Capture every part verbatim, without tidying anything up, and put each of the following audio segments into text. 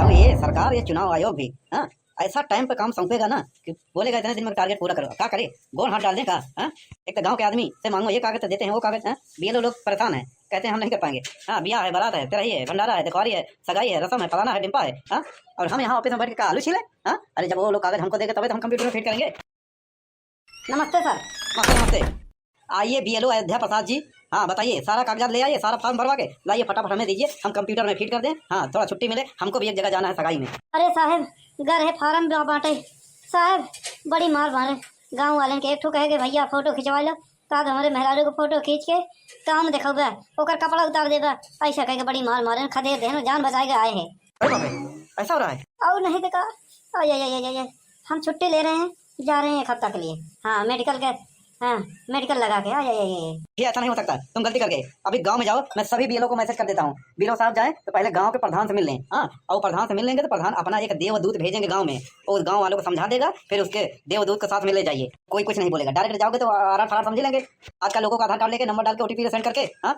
तो ये सरकार, ये चुनाव आयोग भी, हाँ, ऐसा टाइम पे काम सौंपेगा ना कि बोलेगा, "इतने दिन में टारगेट पूरा करो।" क्या करे? गोड़ हाथ डाल दें का? हाँ, एक तो गांव के आदमी से मांगो, ये कागज तो देते हैं, वो कागज, हाँ, बीएलओ लोग परेशान है, कहते हैं, "हम नहीं कर पाएंगे।" हाँ, ब्याह है, बारात है, तेरही है, भंडारा है, देखवारी है, सगाई है, रसम है, फलाना है, डिम्पा है, हाँ, और हम यहाँ ऑफिस में बैठ के का आलू छीले? हाँ, अरे, जब वो लोग कागज हमको देंगे, तबे तो हम कंप्यूटर में फीड करेंगे। नमस्ते सर। नमस्ते, नमस्ते। आइए, बीएलओ अयोध्या प्रसाद जी। हाँ, बताइए, सारा कागजात ले आइए, सारा फॉर्म भरवा के लाइए, फटाफट हमें दीजिए, हम कंप्यूटर में फीड कर दें। हाँ, थोड़ा छुट्टी मिले, हमको भी एक जगह जाना है सगाई में। अरे साहब, घर है फार्म बा-, बाटे। साहब, बड़ी मार मारे गाँव वालन के। एक ठो कहे के, "भैया, फोटो खिंचवा लो।" का तो हमरे मेहरारू को फोटो खींच के काम दिखावे, ओकर कपड़ा उतार देवे, ऐसा कह के बड़ी मार मारे, खदेड़ देहन, जान बचाए के आए हैं। अरे बाप रे, ऐसा हो रहा है? और नहीं तो का, आय, आय, आय, आय, आय, हम छुट्टी ले रहे हैं, जा रहे हैं एक हफ्ता के लिए। हाँ, मेडिकल के, हाँ, मेडिकल लगा के, आय, आय, आय, आय। ये ऐसा नहीं हो सकता, तुम गलती कर गए। अभी गांव में जाओ, मैं सभी बीएलओ को मैसेज कर देता हूँ। बीएलओ साहब जाएं तो पहले गांव के प्रधान से मिल लें। हाँ, और प्रधान से मिल लेंगे तो प्रधान अपना एक देवदूत भेजेंगे गांव में, वो गांव वालों को समझा देगा, फिर उसके देवदूत के साथ में ले जाइए, कोई कुछ नहीं बोलेगा। डायरेक्ट जाओगे तो आराट फराट समझ लेंगे। आजकल लोगों का आधार कार्ड लेके, नंबर डाल के, ओटीपी सेंड करके, हाँ,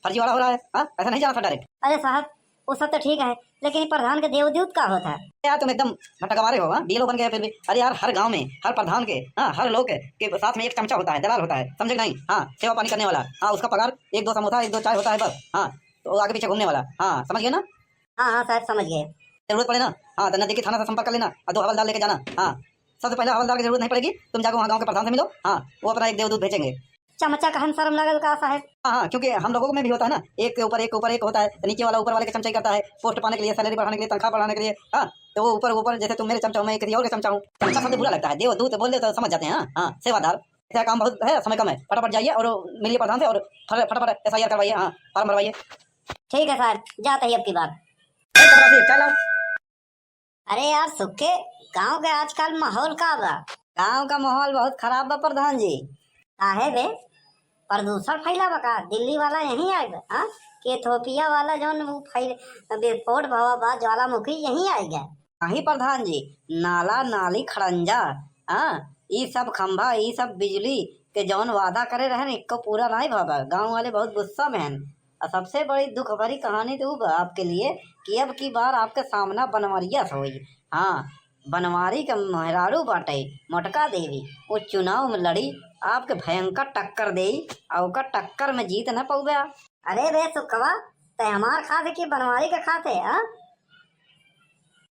फर्जीवाड़ा हो रहा है, हाँ? ऐसा नहीं जाना था डायरेक्ट। अरे साहब, वो सब तो ठीक है, लेकिन ये प्रधान के देवदूत का होता है? यार, तुम एकदम भटकवारे हो, हाँ? बीएलओ बन गए फिर भी। अरे यार, हर गांव में, हर प्रधान के, हाँ, हर लोग के, के साथ में एक चमचा होता है, दलाल होता है, समझे कि नहीं? हाँ, सेवा पानी करने वाला। हाँ, उसका पगार एक दो समोसा, एक दो चाय होता है बस। हाँ, तो वो आगे पीछे घूमने वाला। हाँ, समझ गए ना? हाँ, हाँ साहब, समझ गए। जरूरत पड़े ना, हाँ, तो नजदीकी थाना से संपर्क कर लेना और दो हवलदार लेके जाना। हाँ, सबसे पहले हवलदार की जरूरत नहीं पड़ेगी, तुम जाके वहाँ गांव के प्रधान से मिलो। हाँ, वो अपना एक देवदूत भेजेंगे। चमचा कहन शर्म लागल का साहब? हाँ, हाँ, क्योंकि हम लोगों में भी होता है ना, एक के ऊपर एक के ऊपर एक होता है, तो नीचे वाला ऊपर वाले के चमचाई करता है, पोस्ट पाने के लिए, सैलरी बढ़ाने के लिए, तंखा बढ़ाने के लिए। हाँ, तो वो ऊपर ऊपर, जैसे तुम मेरे चमचा हो, मैं किसी और के चमचा हूँ। चमचा शब्द बुरा लगता है, देवदूत बोल दे तो समझ जाते हैं। हाँ, हाँ, सेवादार। ऐसा काम बहुत है, समय कम है, फटाफट जाइए और मिलिए प्रधान से और फट-, फटाफट एसआईआर करवाइए, हाँ, फॉर्म भरवाइए। ठीक है साहब, जाते ही अब की बार। ए, चपरासी, चाय लाओ। अरे यार सुक्के, गांव के आजकल माहौल का बा? गांव का माहौल बहुत खराब बा प्रधान जी। काहे बे? प्रदूषण फैला बा का? दिल्ली वाला यहीं आए बा, हाँ? कि इथियोपिया वाला जौन वो फैल-, विस्फोट भवा बा, ज्वालामुखी यहीं आए गया? नहीं प्रधान जी, नाला, नाली, खड़ंजा, हाँ, ई सब खंभा, ई सब बिजली के जौन वादा करे रहन, इक्को पूरा नाहीं भवा। गांव वाले बहुत गुस्सा में हन। और सबसे बड़ी दुख भरी कहानी तो उ बा आपके लिए कि अब की बार आपके सामना बनवरिया से होई। हाँ, बनवारी के मेहरारू बाटे, मोटका देवी, वो चुनाव में लड़ी, आपके भयंकर टक्कर देई, और ओकर टक्कर में जीत न पउबे। अरे बे सुखवा, तै हमार खात है कि बनवारी के खात है, हाँ?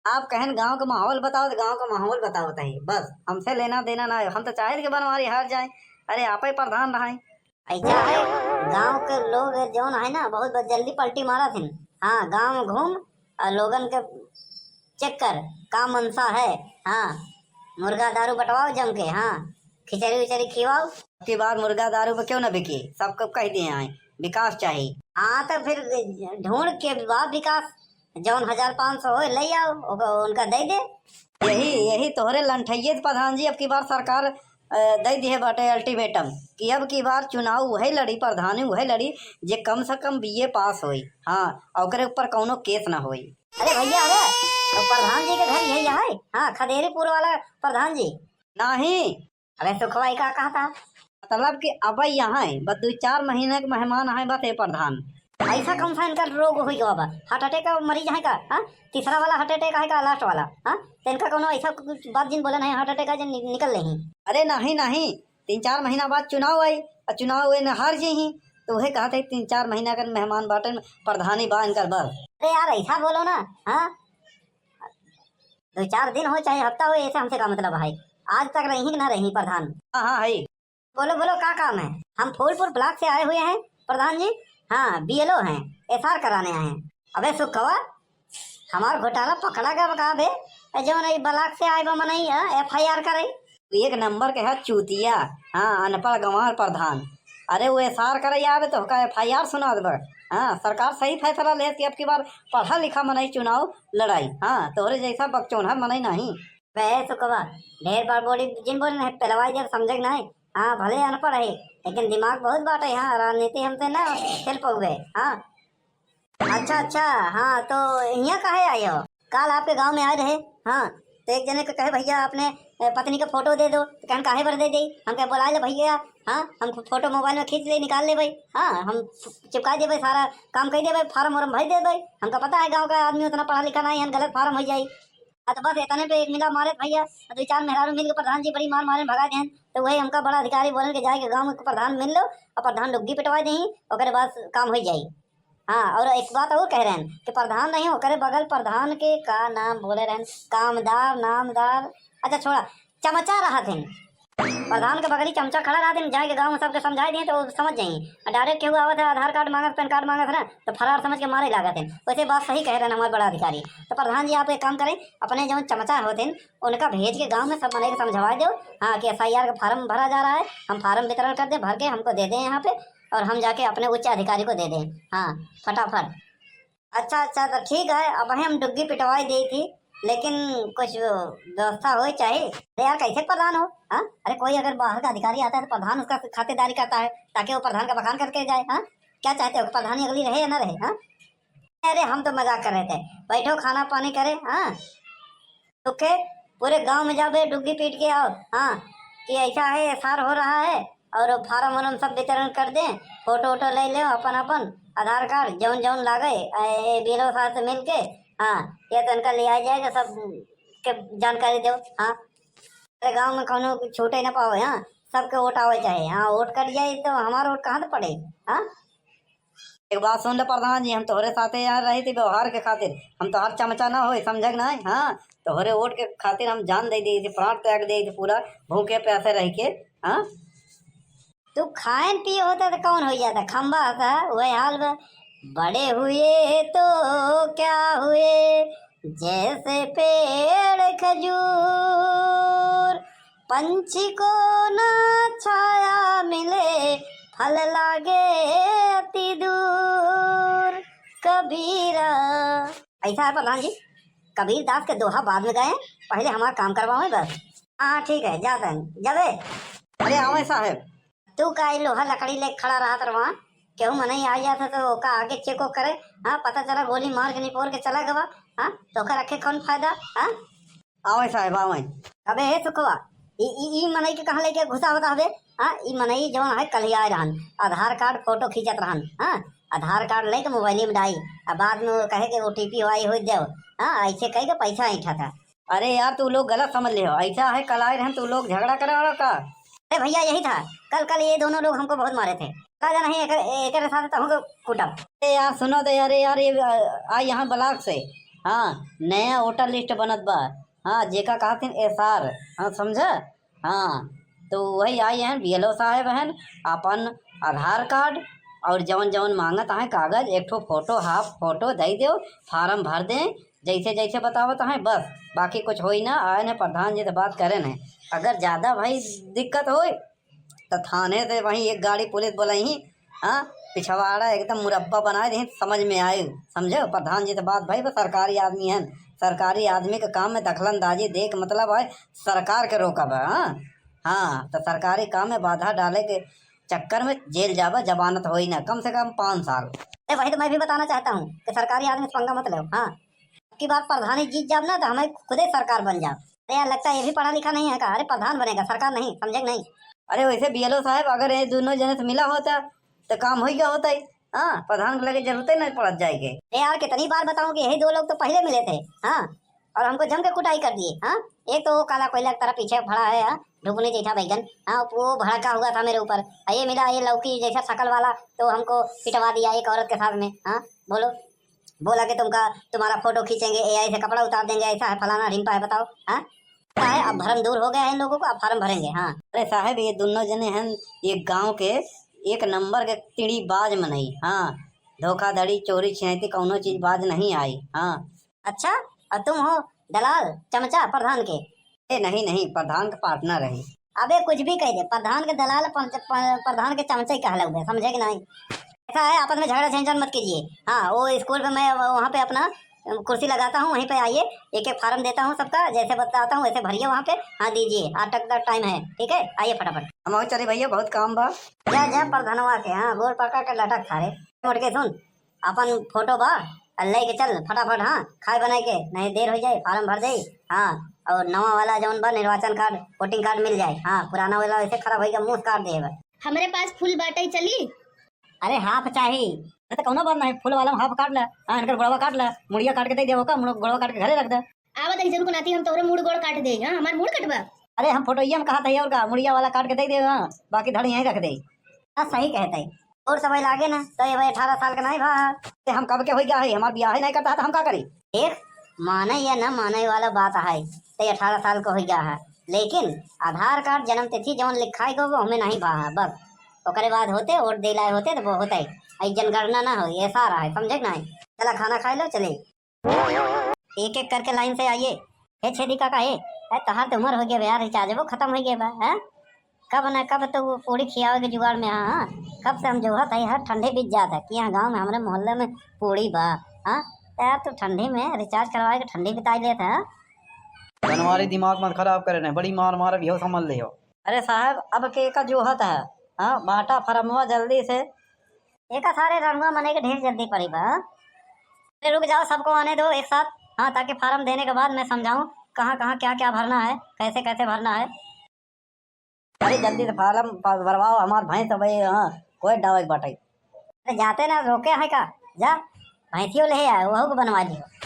आप कहन गांव का माहौल बताओ, तो गांव का माहौल बताओ तही, बस, हमसे लेना देना ना है। हम तो चाहे कि बनवारी हार जाए, अरे आप ही प्रधान रहे। ऐसा है, गांव के लोग जौन है ना, बहुत बा-, जल्दी पलटी मारत हैं। हाँ, गांव में घूम और लोगन के चेक कर, का मनसा है। हाँ, मुर्गा दारू बंटवाओ जम के, हाँ, खिचड़ी उचड़ी खिवाओ। की बार मुर्गा दारू पे क्यों ना बिकी, सबको कह दिए हैं, विकास चाहिए। हाँ, तो फिर ढूंढ के बा विकास, जौन हजार पाँच सौ होए, ले आओ, ओका, उनका दे दे। यही, यही तोहरे लंठइये से प्रधान जी, अब की बार सरकार, अ, दे दिए बाटे अल्टीमेटम कि अब की बार चुनाव उहे लड़ी, प्रधानी उहे लड़ी, जे कम से कम बीए पास होई। हाँ, और ओकरे ऊपर कौनो केस ना होई। अरे भैया, अरे, तो प्रधान जी के घर यही है? हाँ, खदेरीपुर वाला प्रधान जी। नहीं, अबे सुखवा, ई का कहता? मतलब कि अब यहाँ है, बस दो चार महीना के मेहमान है बस ये प्रधान। ऐसा कौन सा इनका रोग हुई गवा बा? हार्ट अटैक का मरीज है का? हाँ? तीसरा वाला हार्ट अटैक है का, लास्ट वाला? हाँ? तो इनका कौनो ऐसा कुछ बात जिन बोले नहीं, हार्ट अटैक का जिन नि-, निकल नहीं। अरे नहीं, नहीं, तीन चार महीना बाद चुनाव आई, और चुनाव हुए न हार जी ही, तो वही कहते हैं, तीन चार महीना का मेहमान बाटे, प्रधानी बा इनकर बस। अरे यार, ऐसा बोलो ना, हाँ? दो चार दिन हो चाहे हफ्ता हो, ऐसे हमसे का मतलब है? आज तक रही कि ना रही प्रधान? हाँ, हाँ, है। बोलो, बोलो, का काम है? हम फूलपुर ब्लॉक से आए हुए हैं प्रधान जी। हाँ, बीएलओ हैं, एसआर कराने आए हैं। अबे सुखवा, हमार घोटाला पकड़ा गया का बे? ए, जौन ई ब्लॉक से आए बा मनई, हाँ, एफआईआर करे। एक नंबर के है चूतिया, हाँ, अनपढ़ गंवार प्रधान। अरे वो एसआर करे आवे तो ओका एफआईआर सुना देबे। हाँ, सरकार सही फैसला ले कि अब की बार पढ़ा लिखा मनई चुनाव लड़ाई। हाँ, तोहरे जैसा बकचोनहर मनई नहीं। बे सुखवा, ढेर बार बोली जिन बोले नहीं, पेलवाई जब समझे के नहीं। हाँ, भले अनपढ़ है, लेकिन दिमाग बहुत बाटे। हाँ, राजनीति हमसे ना खेल पउबे। हाँ, अच्छा, अच्छा, हाँ, तो यहाँ काहे आए हो? काल आपके गांव में आए रहे। हाँ, तो एक जने के कहे, "भइया, अपने, ए, पत्नी का फोटो दे दो।" तो कहन, "काहे बर दे देई? हमके बोलाए ले भइया, हाँ, हम फोटो मोबाइल में खींच ले, निकाल लेबे, हाँ, हम चिपका देबे, सारा काम कर देबे, फार्म वार्म भर देबे। हमका पता है गाँव का आदमी उतना पढ़ा लिखा नहीं है, गलत फार्म हो जाई।" आ, तो बस इतने पे एक मिला मारे भइया, दो चार मेहरारू मिल के प्रधान जी बड़ी मार मारे, भगा देहन। तो वही हमका बड़ा अधिकारी बोलन के जाए के गाँव में प्रधान मिल लो और प्रधान डुग्गी पिटवा देही, ओकरे बाद काम हो जाई। हाँ, और एक बात और कह रहे हैं कि प्रधान नहीं, ओकरे बगल प्रधान के का नाम बोले रहन, कामदार, नामदार, अच्छा छोड़ा, चमचा रहा थे। प्रधान के बगली चमचा खड़ा रहा थे, जाए के गाँव में सबके समझाए दिए तो वो समझ जाई। और डायरेक्ट केहू आवत है, आधार कार्ड मांगत, पैन कार्ड मांगत है ना, तो फरार समझ के मारे लागत है। वैसे बात सही कह रहे हैं हमारे बड़ा अधिकारी। तो प्रधान जी, आप एक काम करें, अपने जो चमचा होते हैं उनका भेज के गाँव में सब मनई के समझवा दो, हाँ, कि एस आई आर का फार्म भरा जा रहा है, हम फार्म वितरण कर दें, भर के हमको दे दें यहाँ पे, और हम जाके अपने उच्च अधिकारी को दे दें। हाँ, फटाफट। अच्छा, अच्छा, तो ठीक है, अब हम डुग्गी पिटवाई दी थी, लेकिन कुछ व्यवस्था हो चाहिए। अरे यार, कैसे प्रधान हो? हाँ, अरे, कोई अगर बाहर का अधिकारी आता है तो प्रधान उसका खातिरदारी करता है, ताकि वो प्रधान का बखान करके जाए। हाँ, क्या चाहते हो, प्रधानी अगली रहे या ना रहे? हाँ, अरे, हम तो मजाक कर रहे थे। बैठो, खाना पानी करे। हाँ, तो के पूरे गांव में जाबे, डुग्गी पीट के आओ, हाँ, कि ऐसा है, एस आर हो रहा है, और फार्म वार्म सब वितरण कर दें, फोटो वोटो ले लें अपन अपन, आधार कार्ड, जौन जौन लागे, ए, ए, बी एल ओ साहब से मिल के, हाँ, ये तो इनका ले आ जाएगा, सब के जानकारी दो। हाँ, अरे, गांव में कौनो छूटे ना पावे, हाँ, सबके वोट आवे चाहे, हाँ, वोट कट जाए तो हमारा वोट कहाँ से पड़े? हाँ, एक बात सुन ले प्रधान जी, हम तोहरे साथे यहाँ रही थी व्यवहार के खातिर, हम तोहार चमचा ना होई, समझे के नाई? हाँ, तोहरे वोट के खातिर हम जान दे दी थी, प्राण त्याग दे दी थी, पूरा भूखे प्यासे रह के। हाँ, तू खाएन पिए होता तो कौन हो जाता, खम्बा होता, वही हाल बा। बड़े हुए तो क्या हुए, जैसे पेड़ खजूर, पंछी को ना छाया मिले, फल लागे अति दूर। कबीरा। ऐसा है प्रधान जी, कबीर दास के दोहा बाद में गाए, पहले हमारा काम करवाओ बस। हाँ, ठीक है, जाते हैं, जावे। अरे, आवे साहब। तू का ई लोहा लकड़ी लेके खड़ा रहत रहा? केहू मनई आ जात है तो ओका आगे चेको करे। हाँ, पता चला गोली मार के निपोर के चला गवा। हाँ, तो ओका रखे कौन फायदा? हाँ, आवे साहब, आवे। अबे हे सुखवा, ई, ई, ई मनई के कहाँ लेके घुसा होता हबे? हाँ, ई मनई जौन है कल ही आए रहन, आधार कार्ड फोटो खींचत रहन। हाँ, आधार कार्ड लेके मोबाइल में डाई, अब बाद में वो कहे के ओ टी पी आई हो देव। हाँ, ऐसे कह के पैसा ऐंठा था। अरे यार, तू लोग गलत समझ ले हो, ऐसा है कल आए रहन तू लोग झगड़ा करे वाला का? अरे भैया, यही था, कल, कल ये दोनों लोग हमको बहुत मारे थे। का जाना है एकर, एकर साथ तो हमको कुटब। अरे यार, सुनो तो यार, यार, ये, आ, आ यहाँ ब्लॉक से, हाँ, नया वोटर लिस्ट बनत बा, हाँ, जेका कहत हैं एस आर, हाँ, समझा? हाँ, तो वही आई हैं, बी एल ओ साहब हैं, अपन आधार कार्ड और जौन जौन मांगत हैं कागज, एक ठो फोटो, हाफ फोटो दे दो, फार्म भर दें, जैसे जैसे बतावत हैं बस, बाकी कुछ होई ना। आए हैं प्रधान जी से बात करें हैं, अगर ज्यादा भाई दिक्कत होई तो थाने से वहीं एक गाड़ी पुलिस बोलाई ही, हाँ, पिछवाड़ा एकदम मुरब्बा बनाए दे, समझ में आए, समझे? प्रधान जी से बात भाई, वो सरकारी आदमी हैं, सरकारी आदमी के काम में दखलंदाजी देख मतलब है सरकार के रोकब, हाँ, हाँ, तो सरकारी काम में बाधा डाले के चक्कर में जेल जाबा, जमानत होई ना, कम से कम पाँच साल। अरे, वही तो मैं भी बताना चाहता हूँ कि सरकारी आदमी से पंगा मत लो। हाँ, अब की बार प्रधानी जीत जाब ना तो हमें खुदे सरकार बन जाब। अरे यार, लगता है ये भी पढ़ा लिखा नहीं है का? अरे, प्रधान बनेगा, सरकार नहीं, समझे कि नहीं? अरे, वैसे बी एल ओ साहब, अगर ये दोनों जने से मिला होता तो काम हो गया होता ही। हाँ, प्रधान के लगे जरूरत ही नहीं पड़त जाए के। अरे यार, कितनी बार बताऊं कि यही दो लोग तो पहले मिले थे। हाँ, और हमको जम के कुटाई कर दिए। हाँ, एक तो वो काला कोयला की तरह पीछे खड़ा है, हाँ, ढुकने जैसा बैगन, हाँ, वो भड़का हुआ था मेरे ऊपर। और ये मिला, ये लौकी जैसा शकल वाला, तो हमको पिटवा दिया एक औरत के साथ में। हाँ, बोलो, बोला कि तुमका, तुम्हारा फोटो खींचेंगे, ए आई से कपड़ा उतार देंगे, ऐसा है, फलाना ढिम्पा है, बताओ। हाँ, क्या है, अब भरम दूर हो गया है इन लोगों को, अब फार्म भरेंगे। हाँ, अरे साहब, ये दोनों जने हैं, ये गांव के एक नंबर के तिड़ीबाज मनई। हाँ, धोखाधड़ी, चोरी, छिनैती, कौनो चीज बाज नहीं आई। हाँ, अच्छा, और तुम हो दलाल, चमचा प्रधान के? ए, नहीं, नहीं, प्रधान के पार्टनर है। अबे, कुछ भी कह दे, प्रधान के दलाल, पंच-, प-, प्रधान के चमचा ही कहला हुए, समझे कि नहीं? ऐसा है, आपस में झगड़ा झंझट मत कीजिए। हाँ, वो स्कूल पे मैं वहाँ पे अपना कुर्सी लगाता हूँ, वहीं पे आइए, एक एक फार्म देता हूँ सबका, जैसे बताता हूँ वैसे भरिए वहाँ पे। हाँ, दीजिए, आठ तक का टाइम है, ठीक है, आइए फटाफट। हम और चले भैया, बहुत काम बा। जा, जा, प्रधनवा के, हाँ, गोड़ पकड़ के लटक सारे। मोट के सुन, अपन फोटो बा, और लेके चल फटाफट, हाँ, खाए बनाए के, नहीं देर हो जाए, फार्म भर जाई। हाँ, और नवा वाला जौन बा निर्वाचन कार्ड, वोटिंग कार्ड मिल जाए। हाँ, पुराना वाला वैसे खराब होइगा, मुँह काट देबा। हमरे पास फुल बाटइ, चली? अरे हाफ चाही। अरे तो कौनो बात नहीं, फुल वाला में हाफ काट ले। हाँ, इनकर गोड़वा काट ले, मुड़िया काट के दे दे ओका, मुड़-, गोड़वा काट के घरे रख दे। आवत ही जरूर नाती हम तोहरे मुड़ गोड़ काट दे। हाँ, हमार मुड़ कटबा? अरे हम फोटोइया में कहा था और का, मुड़िया वाला काट के दे दे। हाँ, बाकी धड़ यहीं रख दे। हाँ, सही कहते। और सब लागे ना, तो ये भाई अठारह साल का नहीं भा। ते हम कब के होई गया है, हमार बियाह ही नहीं करता है, तो हम का करी? देख, माने या न माने वाला बात है, ते अठारह साल का होई गया है, लेकिन आधार कार्ड, जन्म तिथि जौन लिखाई गो, वो हमें नहीं भा है, बस। ओकरे बाद होते, वोट दे लाए होते, तो वो होते। ई जनगणना ना हो, ये सारा है, समझे कि नहीं? चला, खाना खाए लो, चले। एक एक करके लाइन से आइए। हे छेदी काका, हे, ए, तोहार तो उम्र हो गया बा यार, रिचार्ज वो खत्म हो गया बा, हैं? कब ना कब तो वो पूड़ी खियावे के जुगाड़ में, हाँ, हाँ। कब से हम जोहत है, हर ठंडी बीत जात है कि यहाँ गाँव में, हमरे मोहल्ले में पूड़ी बा, हाँ? तो यार, तू ठंडी में रिचार्ज करवाए के ठंडी बिताई लेत है, हाँ? बनवारी, दिमाग मत खराब करे ने, बड़ी मार मार भी हो, समझ लियो। अरे साहब, अब के का जोहत है, हाँ? बाटा फरमवा जल्दी से। एका सारे रंगवा मने के ढेर जल्दी पड़ी बा, हाँ? अरे रुक जाओ, सबको आने दो एक साथ, हाँ, ताकि फार्म देने के बाद मैं समझाऊँ कहाँ कहाँ क्या क्या भरना है, कैसे कैसे भरना है। अरे जल्दी से फार्म प-, भरवाओ, हमार भैंस अब ये, हाँ, कोई डावे के बाटे। अरे जाते ना रोके है का, जा भैंसियो ले आए, वहू को बनवा लियो।